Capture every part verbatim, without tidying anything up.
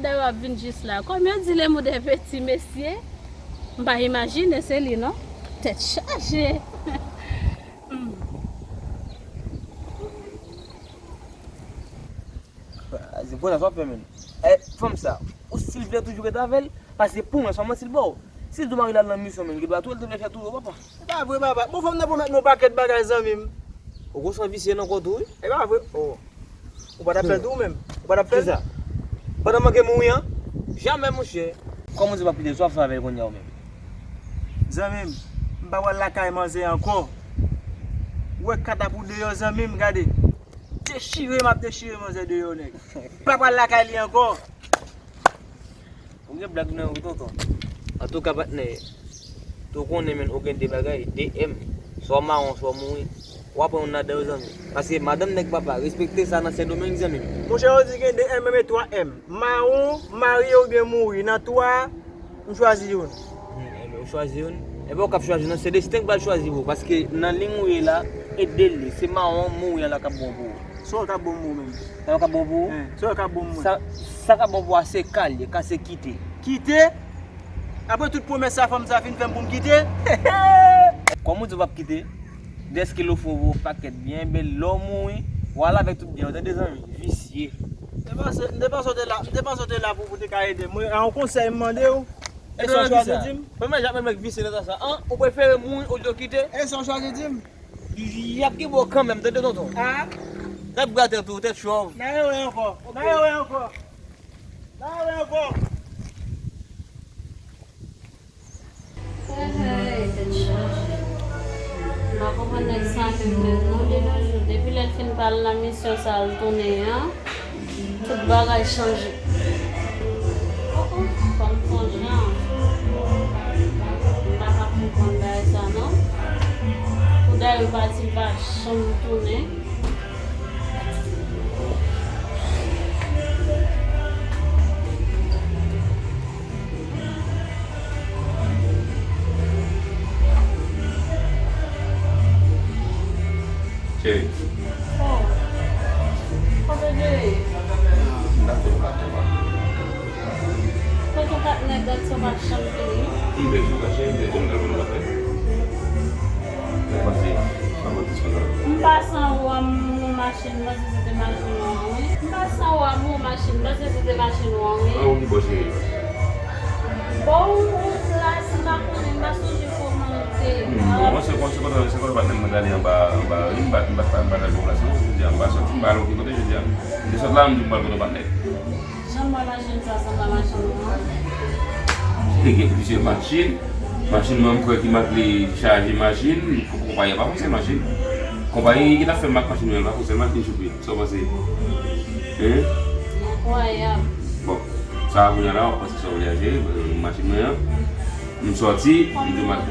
Dayè w ap vin jis la. Kòm yo di le monde est petit, mesye, m pa imajine se li non. Tèt chaje. Hmm. Se bon sa w ap fè menm. Eh, fanm sa, ou silvouplè toujou rete avè l, paske pou mwen, se yon manti l ba w. Si l di w mari l al nan misyon, menm, li gen dwa touye l, li te vle fè touye w, papa. Se pa vre, papa. Bon, fanm nan pwomèt mwen yon pakèt bagay, zanmi m. Ou gon san visye nan kò tou, wi. E pa vre. Oh. Ou pa t ap fè l tou, ou menm? Ou pa t ap fè l? Kisa? Pandan manke mouri an? Jamè, monchè. Kòman w di w p ap kite l, sa w ap fè avè l kounye a, ou menm? Zanmi m, m pa pral lakay manzè ankò. Ou wè kat ap ou deyò, zanmi m, gade. Dechire m ap dechire manzè deyò, nèg. M pa pral lakay li ankò. Ou gen blag nan ou, tonton. Antouka, patnè, tou konnen, menn, ou gen de bagay, de M. Swa w mawon, swa w mouri. W ap pran youn ladan yo, zanmi. Paske madanm nèg papa, respekte sa nan Sendomeng, zanmi m. Monchè, yo di gen de M, M e twa M. Mawon, marye oubyen mouri. Nan twa, m chwazi youn. Hmm, enben, ou chwazi youn. Enben, ou k ap chwazi youn nan, se desten k pral chwazi pou ou. Paske nan liy ou ye la, e de li. Se mawon, mouri an la k ap bon pou ou. Sa w k ap bon pou ou menm? Sa w k ap bon pou ou? Sa, sa k ap bon pou ou a se ka l ye, ka se kite. Kite? Apre tout pwomès sa fanm sa fin fè m pou m kite? Kòm ou di w p ap kite, dèske l ofri w yon pakèt byen, enben lè w mouri, w al avèk tout byen yo, tande zanmi, visye. M te panse, m te panse w te la, m te panse w te la pou, pou te ka ede m. Mwen, a yon konsèy m mande w. E sa w chwazi di m? Premye jan menm nèg visye nan tan sa. An, ou prefere mouri olye w kite? E sa w chwazi di m? Y ap gen bo kanmenm, tande tonton. A? N ap gate tou, tèt chòv. N a erè ankò. N a erè ankò. N a erè ankò. Hey, hey, tèt chaje. M pa konprann nèg sa menm, menm non, de nos jours. Depi lè l fin pral nan misyon sa l tounen an, tout bagay chanje. Oh, oh, fò m sonje an. M pa ka konprann bagay sa non. Pou dayè l pati, l pa janm tounen. Cheri. Oh. Kote w ye? M t ap fè yon patnè pa. Kote w patnè, gad sa w pa janm fini. M te di w sa, cheri, m te di w m t ap fè yon patnè. Sa k pase? Sa mwen di sa la. M pase anwo a, m, m, machin, m panse se te machin ou an, wi. M pase anwo a, m, machin, m panse se te machin ou an, wi. An, ou ki bò, cheri? Bon, ou la, si m pa konnen, m pa sonje kòman l te. Hmm, bon, mwen se kon, se kontan, se kontan patnè m, mwen t ale anba, anba, wi, m pa, m pa, m pa t al bon plas non, jodi a, m pa sòti, m pa al okenn kote jodi a. M te sot la, m di m pral kote patnè. Jan m wè machin sa sanble a machin ou an. Li gen plizyè machin. Machin mwen, m kwè ki mak li chaje machin. Konpayi a pa fòse machin. Konpayi ki t ap fè mak machin mwen an pa fòse machin choupe. Sa w panse? Hein? Enkwayab. Bon, sa a kounye a la, w ap panse sa w vle a jere, machin mwen an. M sòti, m di w mak.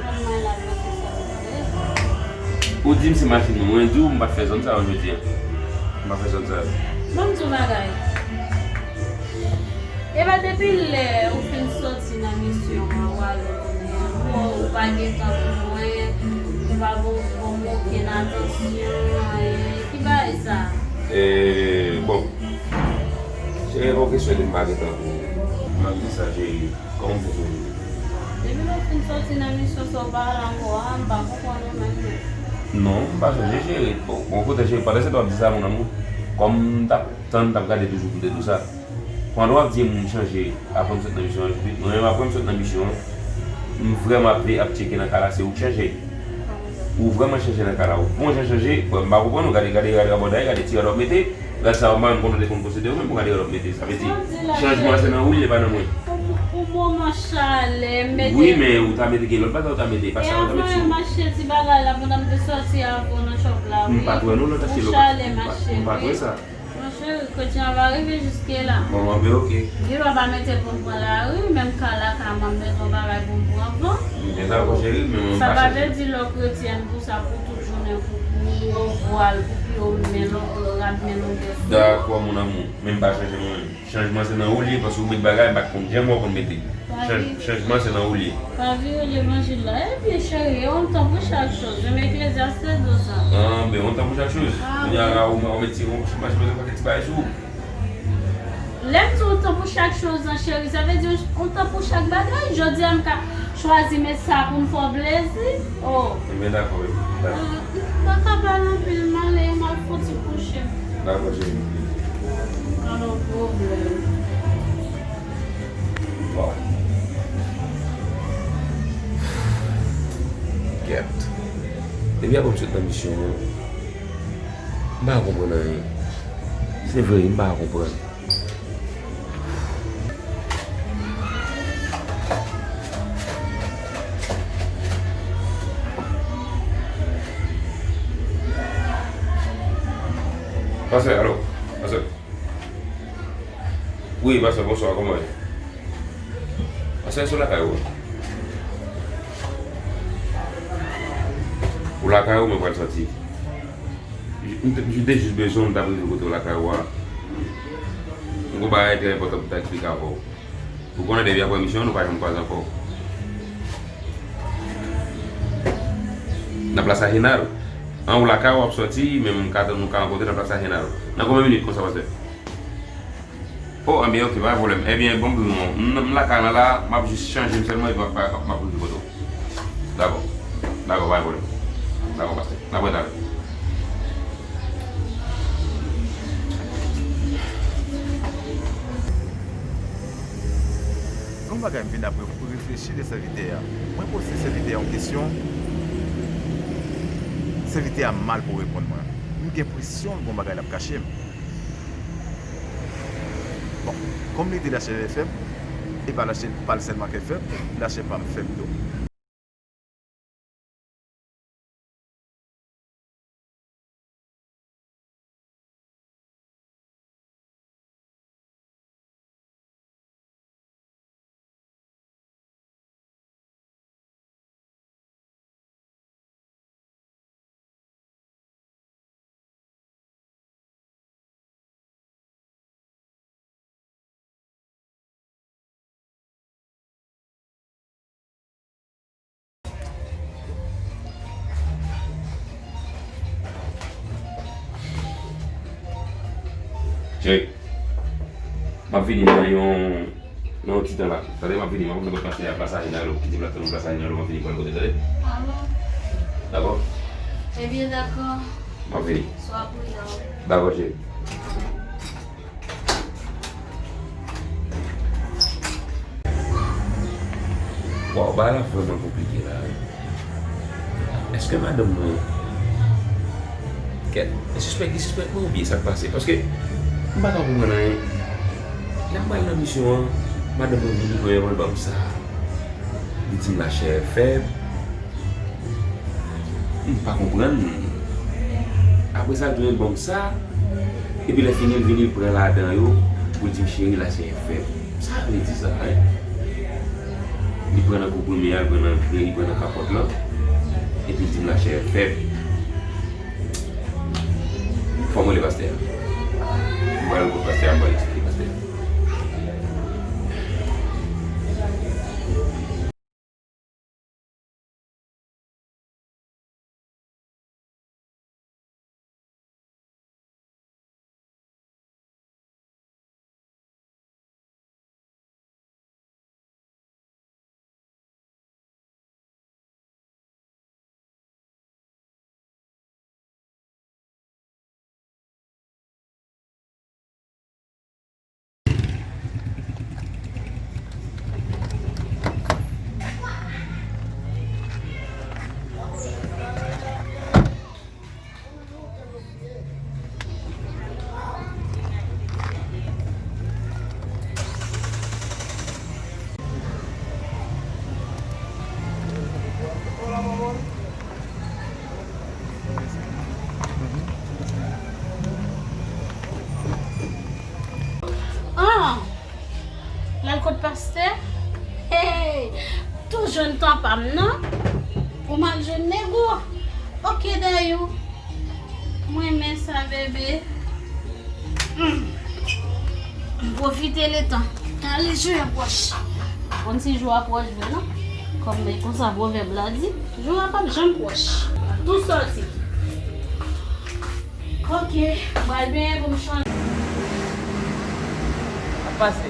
Ou di m se machin mwen, mwen di w m pa t fè zòn sa yo jodi a. M pa fè zòn sa yo. Ban m di w bagay. E pa depi lè ou fin sòti nan misyon an, ou ale tounen an, ou, ou pa gen tan pou mwen, ou pa ban m okenn atansyon, anyen. Ki bagay sa? E, bon, se pa yon kesyon de m pa gen tan pou ou. M ap di sa, cheri. Kòman w fè jere? Depi lè w fin sòti nan misyon sa, w pa al ankò a, m pa konprann ou menm non. Non, m pa chanje, cheri. Bon, bon, kote cheri, pandan se tan w ap di sa, mon amour, kòm m t ap tann, t ap gade toujou pou m te di w sa. Pandan w ap di m chanje, apre m sot nan misyon an, mwen menm apre m sot nan misyon an, m vrèman ap, ap tcheke nan ka la, se ou k chanje. Ou vrèman chanje nan ka la, ou bon jan chanje. Bon, m pa konprann ou, gade, gade, gade rabòday, gade ti rad w ap mete. Gad sa, ou pa menm konn ou te konn posede ou menm pou gade w ap mete. Sa vle di, chanjman se nan ou li ye, pa nan mwen. Pou, pou moman chalè, m mete. Wi, men ou ta mete gen lòt bagay ou ta mete, pa sa ou ta mete sou. E avan m achte ti bagay la, pandan m te sòti avè w nan chòp la, wi. M pa t wè non lè w t achte lòt. Chalè m achte, wi. M pa t wè sa. Monchè, kretyen an pa rive jiske la. Bon, anben, oke. Gen dwa pa mete pou m pran lari, menm ka la ka m ap bezwen bagay pou m pran van. M byen dakò, cheri, men mwen m pa chanje. Sa pa vle di lè w kretyèn pou sa, pou tout jounen, pou, pou yon vwal, pou pye w men lon-, rad men longè sou ou. Dakò, mon amour, men m pa chanje mwen menm. Chanjman se nan ou li ye, paske ou met bagay m pa t konn janm wè w konn mete. Chanj-, chanjman se nan ou li ye. Pa vire levanjil la. Ebyen, cheri, on temps pour chaque chose. Menm Eklezyas te di w sa. Anben, on temps pour chaque chose. Kounye a la, ou, ou met ti, ou, ou met yon pakèt ti bagay sou ou. Lè m di w on temps Pou chak choz an, cheri, sa vle di yon tan pou chak bagay. Jodi a, m ka chwazi met sa pou m fè w plezi. Oh. Ebyen, dakò, baby. Dakò. M pa ka pale anpil, m ale, m al fouti kouche. Dakò, cheri. Pa gen pwoblèm. Bon. Kèt. Depi apre m sot nan misyon an, m pa konprann anyen. Se vre, m pa konprann. Pastè, alo, pastè. Wi, pastè, bonswa, kòman w ye? Pastè, se lakay ou? Ou lakay ou, mwen pral sòti. M te, m te jis bezwen w, m t ap rive kote w lakay ou a. M gon bagay trè enpòtan pou m ta eksplike avè w. Ou konnen depi apre misyon an, nou pa janm kwaze ankò. Nan plas a Jenaro. An, ou lakay ou ap sòti, men m ka, nou ka rankontre nan plas a Jenaro. Nan konbyen minit konsa, pastè? Oh, anben, ok, pa gen pwoblèm. Ebyen, bon, bon, m, m lakay la la, m ap jis chanje m sèlman, epi m ap, m ap rive kote w. Dakò. Dakò, pa gen pwoblèm. Dakò, pastè. N ap wè talè. Gon bagay m vin ap reflechi de sèvitè a. Mwen poze sèvitè a yon kesyon. Sèvitè a mal pou reponn mwen. M gen enpresyon gon bagay l ap kache m. Bon, kòm li di lachè fèb, e pa lachè pa l sèlman ki fèb, lachè pa m fèb tou. Cheri, m ap vini nan yon, nan yon ti tan la. Tande, m ap vini, m ap vin kot pastè a, plas a Jenaro, kite m la tann plas a Jenaro, m ap vini pran kote, tande? Alò. Dakò? Ebyen, dakò. M ap vini. Swa pridan. Dakò, cheri. Waw, bagay la vrèman konplike la wi. Èske madanm mwen, kèt, li sispèk, li sispèk mwen oubyen sa k pase? Paske m pa ka konprann anyen. Lè m pral nan misyon an, madanm mwen vini premyèman, l ban m sa. Li di m lachè fèb. M pa konprann. Apre sa, l tounen ban m sa. Epi lè fini, l vini, l pran ladan yo pou l di m, cheri, lachè fèb. Sa vle di sa, en? Li pran nan kou premye a, li pran nan vre, li pran nan kapòt lan. Epi l di m lachè fèb. Fò m rele pastè a. M pral kot pastè a, m pral eksplike pastè a. Ah! L al kot pastè? Hey! Tou jwenn tan pa m nan. Pou m al jwenn nego. Ok, Dayou. M renmen sa, bebe. Hmm. M pwofite letan. Ale, jou a pwòch. Konn si jou a pwòch vre, non? Kòm e konsa pwovèb la di, jou a p ap janm pwòch. Tou sòti. Ok, m pral benyen pou m chanje. Sa k pase?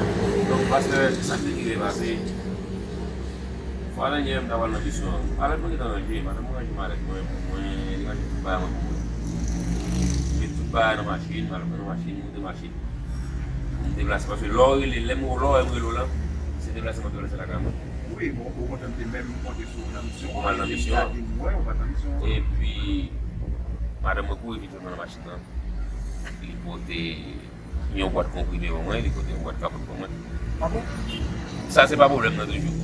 Donk, pastè, sa k te rive pase, fwa dènyè m ta pral nan misyon an, malèt mwen gentan ranje, madanm mwen ranje malèt mwen pou mwen, li ranje tout bagay mwen pou mwen. Met tout bagay nan machin, malèt mwen nan machin, moute machin. M deplase, paske lè w rele, lè m, lè w wè m rele w la, se deplase mwen deplase lakay mwen. Wi, bon, okontrè, m te menm konte sou ou nan misyon an, epi m gade m wè ou pa t nan misyon an. Epi, madanm mwen kouri vin jwenn mwen nan machin nan. Li pote yon bwat konprime ban mwen, li pote yon bwat kapòt ban mwen. Ah bon? Sa se pa pwoblèm nan toujou.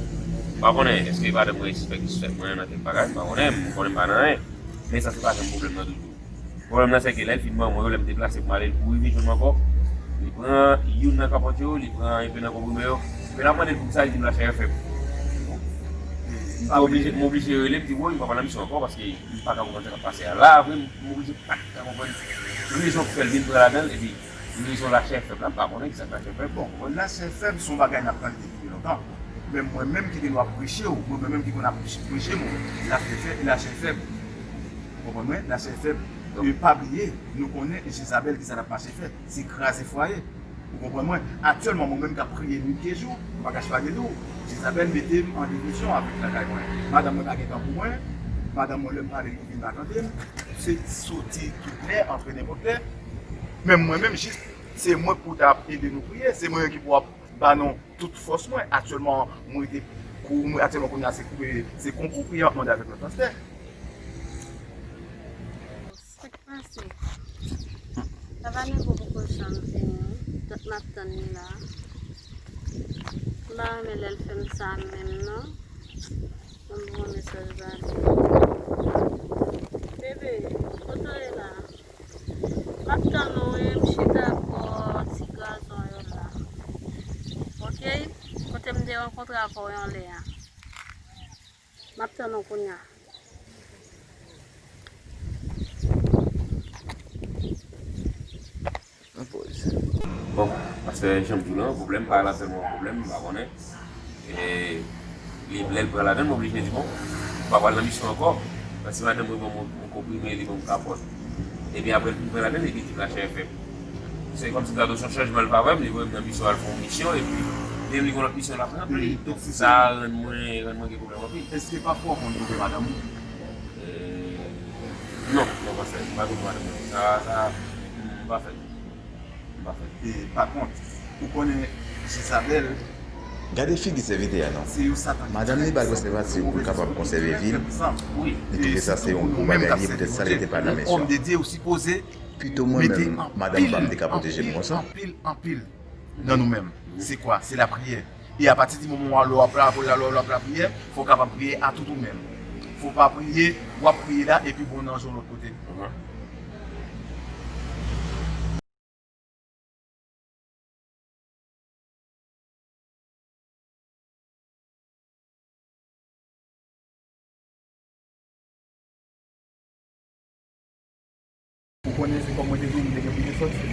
M pa konnen, èske madanm mwen sispèk, sispèk mwen nan kèk bagay, m pa konnen, m konnen m pa nan anyen. Men sa se pa janm pwoblèm nan toujou. Pwoblèm nan se ke lè l fin ban mwen yo, lè m deplase pou m ale, l kouri vin jwenn mwen ankò. Li pran youn nan kapòt yo, li pran enpe nan konprime yo. Men l ap mande l poukisa, li di m lachè fèb. M oblije, m oblije rele, m di, woy, m pa pral nan misyon ankò, paske m pa ka konprann sa k ap pase a. La, vre, m oblije pa ka konprann rezon k fè l vin pran ladan l, epi rezon lachè fèb la, m pa konnen kisa k lachè fèb. Bon, lachè fèb se yon bagay n ap tande depi lontan. Men mwen menm ki te dwe ap preche w, mwen menm ki konn ap preche w, lachè fèb, lachè fèb. Ou konprann mwen? Lachè fèb. E pa bliye, nou konnen Jezabèl kisa l ap mache fè, se kraze fwaye. Ou konprann mwen? Aktyèlman, mwen menm k ap priye nwit e jou, m pa kache pa di nou, Jezabèl mete m an division avèk lakay mwen. Madanm mwen pa gen tan pou mwen, madanm mwen lè m pale li vin pa tande m, se soti tout lè, antre nenpòt lè. Men mwen menm jis Se mwen pou ta ap ede nou priye, se mwen ki pou ap ba nou tout fòs mwen. Aktyèlman, mwen rete kou, mwen aktyèlman kounye a se koupe, se konkou priyè m ap mande avèk lòt pastè. Sa k pase? Papa Nevo poko janm vini. Dat m ap tann li la. M pa renmen lè l fè m sa menm non. Ban m voye yon mesaj ba li. Bebe, kote w ye la? M ap tann ou wi, m chita bò ti gazon yo la. Oke? Kote m te rankontre avè w yon lè a. M ap tann ou kounye a. Bon, pastè, jan m di w lan, pwoblèm pa la sèlman yon pwoblèm, m pa konnen. E li, lè l pran ladann, m oblije di, bon, m pa pral nan misyon ankò. Paske madanm mwen ban m yon, yon konprime, li ban m kapòt. Epi apre l fin pran ladann, epi li di m lachè fèb. Se kòmsi gade yon chanjman l pa wè m, li voye m nan misyon al fè yon misyon, epi li menm li gen lòt misyon l ap ranpli. Donk sa rann mwen, rann mwen gen pwoblèm anpil. Èske pafwa w konn twonpe madanm ou? Euh, non, non, pastè, m pa twonpe madanm mwen. Sa, sa, m pa fè l. M pa fè l. E, pa kont, ou konnen Jezabèl. Gade figi sèvitè a non. Madanm li ba l presèvatif pou l kapab konsève vi l. Li twouve sa se yon gwo bagay li, poutèt sa li te pa nan misyon. Pito mwen menm, madanm pa m te ka pwoteje m konsa. Anpil, anpil nan nou menm. Se kwa? Se lapriyè. E apati di moman w ap la, lè w ap lapriyè, fò w kapab priye a tout ou menm. Fò w pa priye, w ap priye la, epi bon nan yon lòt kote. Ou konnen se kòm mwen te di w, m te gen pou m te sòti.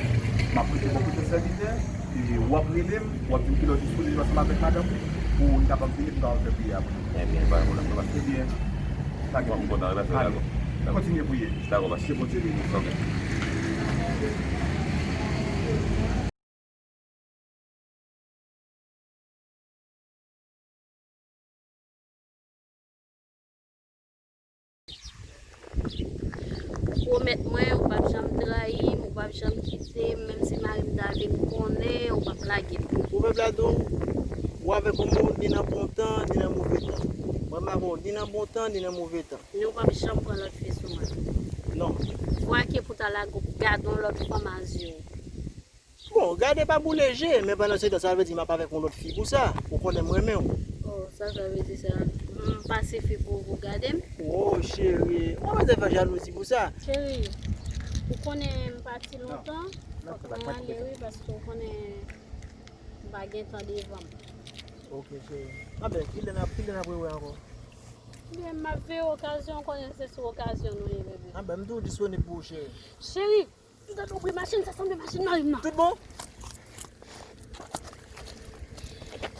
M ap rete bò kote sèvitè, e w ap rele m, w ap di m kilè w disponib ansanm avèk madanm ou, pou n kapab vini pou n kapab fè priyè apre. Ebyen, pa gen pwoblèm, papa. Ebyen, pa gen pwoblèm. M kontan, pastè, dakò. Kontinye priye. Dakò, pastè. Ke Bondye beni w. Oke. Ou pwomèt mwen, ou p ap janm trayi m, ou p ap janm kite m, menm si mari m ta vin konnen, ou p ap lage m. Pwovèb la di w, ou avèk yon moun, ni nan bon tan, ni nan move tan. Mwen m avè w, ni nan bon tan, ni nan move tan. Ni ou p ap janm pran lòt fi sou mwen. Non. Vwa ke pou ta lage w, gade yon lòt fanm a zye w. Bon, gade pa boule je, men pandan se tan, sa vle di m ap avèk yon lòt fi pou sa. Ou konnen m renmen w. Oh, sa, sa vle di sa. M pase fi pou, pou gade m. Oh, cheri. Ou pa bezwen fè jalouzi pou sa. Cheri, ou konnen m pati lontan. Fòk mwen ale, wi, paske ou konnen m pa gen tan devan m. Ok, cheri. Anben, kilè n ap, kilè n ap rewè ankò? Ebyen, m ap veye okazyon, konnen se sou okazyon nou ye, bebe. Anben, m toujou disponib pou ou, cheri. Cheri, m tande yon bri machin, sa sanble machin mari m nan. Tout bon?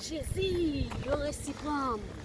Jezi, yo resi pran m.